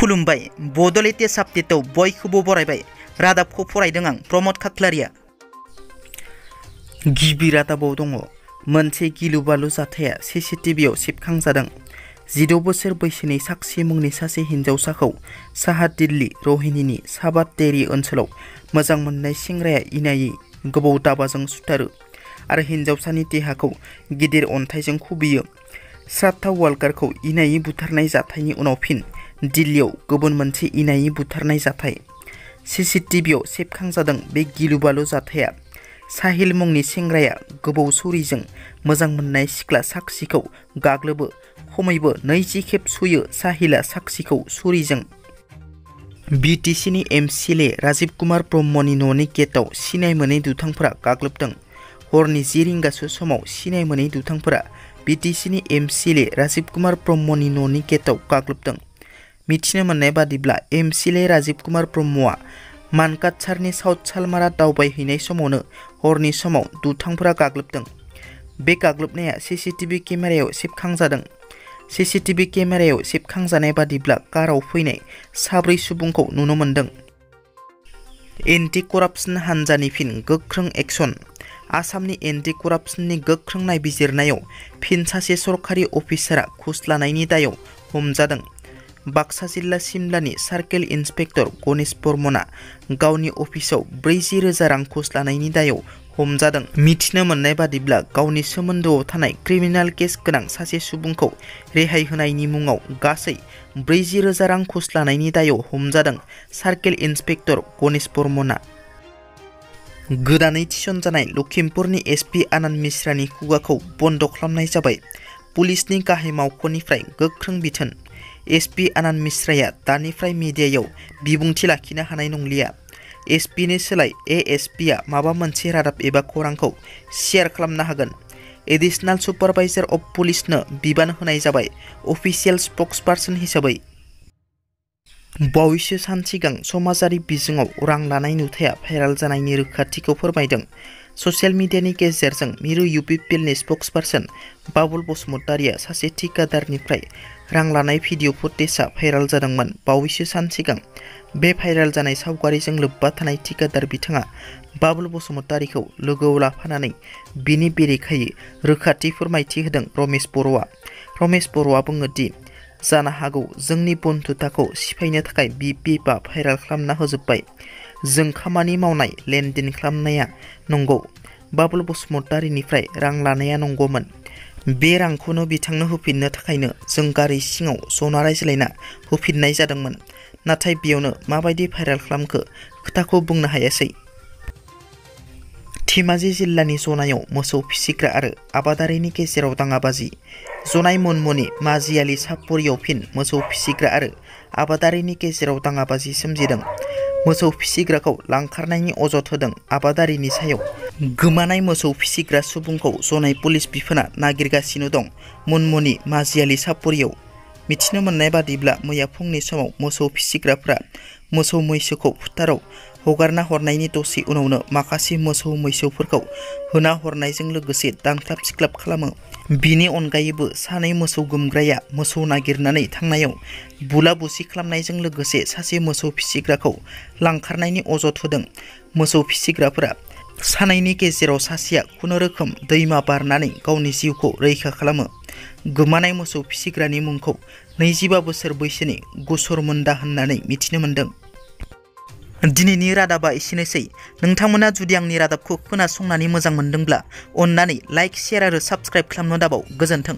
खुलुमबाय बड'लेण्ड आपडेटआव बयखौबो बरायबाय। रादाबखौ फरायदों आं प्रमद खाख्लारिया। गिबि रादाबाव दङ मोनसे गिलु-बालु जाथाया सीसीटीवीआव सेबखांजादों। 16 बोसोर बैसोनि साक्षी मुंनि सासे हिन्जावसाखौ साहा दिल्ली रहिनीनि साबातेरी ओनसोलाव मोजां मोननाय सेंग्राया इनायै गोबौ दाबाजों सुथारो आरो हिन्जावसानि देहाखौ गिदिर अन्थाइजों खुबैयो। श्राद्धा वालकारखौ इनायै बुथारनाय जाथायनि उनाव फिन दिल्लीयाव गुबुन मोनसे इनायै बुथारनाय जाथाय। सीसीटीवीआव सेबखांजादों बे गिलु-बालु जाथाया। साहिल मुंनि सेंग्राया गोबौ छुरिजों मोजां मोननाय सिख्ला साक्षीखौ गाग्लोबो। खमैबो 20 खेब सुयो साहिलआ साक्षीखौ छुरिजों। बिटिसिनि एमसिएलए राजीव कुमार ब्रह्मनि न'नि गेटआव सिनाय मोनै दुथांफोरा गाग्लोबदों। हरनि 10 रिंगासो समाव सिनाय मोनै दुथांफोरा बिटिसिनि एमसिएलए राजीव कुमार ब्रह्मनि न'नि गेटआव गाग्लोबदों। मिथिनो मोननाय बादिब्ला एमसिएलए राजीव कुमार ब्रह्मआ मानकाछारनि साउथ सालमारा दावबायहैनाय समावनो हरनि समाव दुथांफोरा गाग्लोबदों। बे गाग्लोबनाया सीसीटीवी केमेरायाव सेबखांजादों। सीसीटीवी केमेरायाव सेबखांजानाय बादिब्ला काराव फैनाय 4 सुबुंखौ नुनो मोन्दों। एन्टि कराप्सन हान्जानि फिन गोख्रों एक्सन। आसामनि एन्टि कराप्सननि गोख्रों नायबिजिरनायाव फिन सासे सरकारि अफिसारा घुस लानायनि दायाव हमजादों। बाक्सा जिल्ला सिमलानि सार्केल इन्सपेक्टर गणेश बर्मनआ गावनि अफिसाव 40,000 रां घुस लानायनि दायाव हमजादों। मिथिनो मोननाय बादिब्ला गावनि सोमोन्दोआव थानाय क्रिमिनेल केस गोनां सासे सुबुंखौ रेहाय होनायनि मुङाव गासै 40,000 रां घुस लानायनि दायाव हमजादों सार्केल इन्सपेक्टर गणेश बर्मनआ। गोदानै थिसनजानाय लखिमपुरनि एसपि आनन्द मिश्रानि खुगाखौ बन्द खालामनाय जाबाय। पुलिसनि गाहाय मावख'निफ्राय गोख्रों बिथोन। एसपि आनन्द मिश्राया दानिफ्राय मिडियायाव बिबुंथि लाखिनो हानाय नंलिया। एसपिनि सोलाय एएसपिआ माबा मोनसे रादाब एबा खौरांखौ शेयार खालामनो हागोन। एडिशनेल सुपारभाइजार अफ पुलिसनो बिबान होनाय जाबाय अफिसियेल स्पक्सपार्सन हिसाबै। बावैसो सान सिगां समाजारि बिजोङाव रां लानाय नुथाया भाइराल जानायनि रोखाथिखौ फोरमायदों। ससियेल मिडियानि गेजेरजों मिरु इउपिपिएलनि स्पक्सपार्सन बाबुल बसुमतारिया सासे ठिकादारनिफ्राय रां लानाय भिडिअ फुटेजआ भाइराल जादोंमोन। बावैसो सान सिगां बे भाइराल जानाय सावगारिजों लोब्बा थानाय ठिकादार बिथाङा बाबुल बसुमतारिखौ लोगोआव लाफानानै बिनि बेरेखायै रोखाथि फोरमायथि होदों रमेश बर'आ। रमेश बर'आ बुङो दि जानो हागौ जोंनि बन्धुताखौ सिफायनो थाखाय बिपिएफआ भाइराल खालामना होजोब्बाय। जों खामानि मावनाय लेनदेन खालामनाया नंगौ। बाबुल बसुमतारिनिफ्राय रां लानाया नंगौमोन। बे रांखौनो बिथांनो होफिननो थाखायनो जों गारि सिङाव जना रायज्लायना होफिननाय जादोंमोन। नाथाय बेयावनो माबायदि भाइराल खालामखो खोथाखौ बुंनो हायासै। धेमाजि जिल्लानि जनायाव मोसौ फिसिग्रा आरो आबादारिनि गेजेराव दाङाबाजि। जनाय मुनमुनि माजियालि सापरियाव फिन मोसौ फिसिग्रा आरो आबादारिनि गेजेराव दाङाबाजि सोमजिदों। मोसौ फिसिग्राखौ लांखारनायनि अजद होदों आबादारिनि सायाव। गोमानाय मोसौ फिसिग्रा सुबुंखौ जनाय पुलिस बिफाना नागिरगासिनो दं मुनमुनि माजियालि सापरियाव। मिथिनो मोननाय बादिब्ला मैया फुंनि समाव मोसौ फिसिग्राफ्रा मोसौ मैसोखौ फोथाराव हगारना हरनायनि दसे उनावनो माखासे मोसौ मैसोफोरखौ होना हरनायजों लोगोसे दानख्लाब सिख्लाब खालामो। बिनि अनगायैबो सानै मोसौ गुमग्राया मोसौ नागिरनानै थांनायाव बुला बुसि खालामनायजों लोगोसे सासे मोसौ फिसिग्राखौ लांखारनायनि अजद होदों। मोसौ फिसिग्राफोरा सानैनि गेजेराव सासेया खुनुरोखोम दैमा बारनानै गावनि जिउखौ रैखा खालामो। गोमानाय मोसौ फिसिग्रानि मुंखौ 25 बोसोर बैसोनि गुसर मुन्डा होननानै मिथिनो मोन्दों। दिनैनि रादाबा एसेनोसै। नोंथांमोना जुदि आंनि रादाबखौ खोनासंनानै मोजां मोनदोंब्ला अन्नानै लाइक, शेयार आरो साबस्क्राइब खालामनो दाबाव। गोजोन्थों।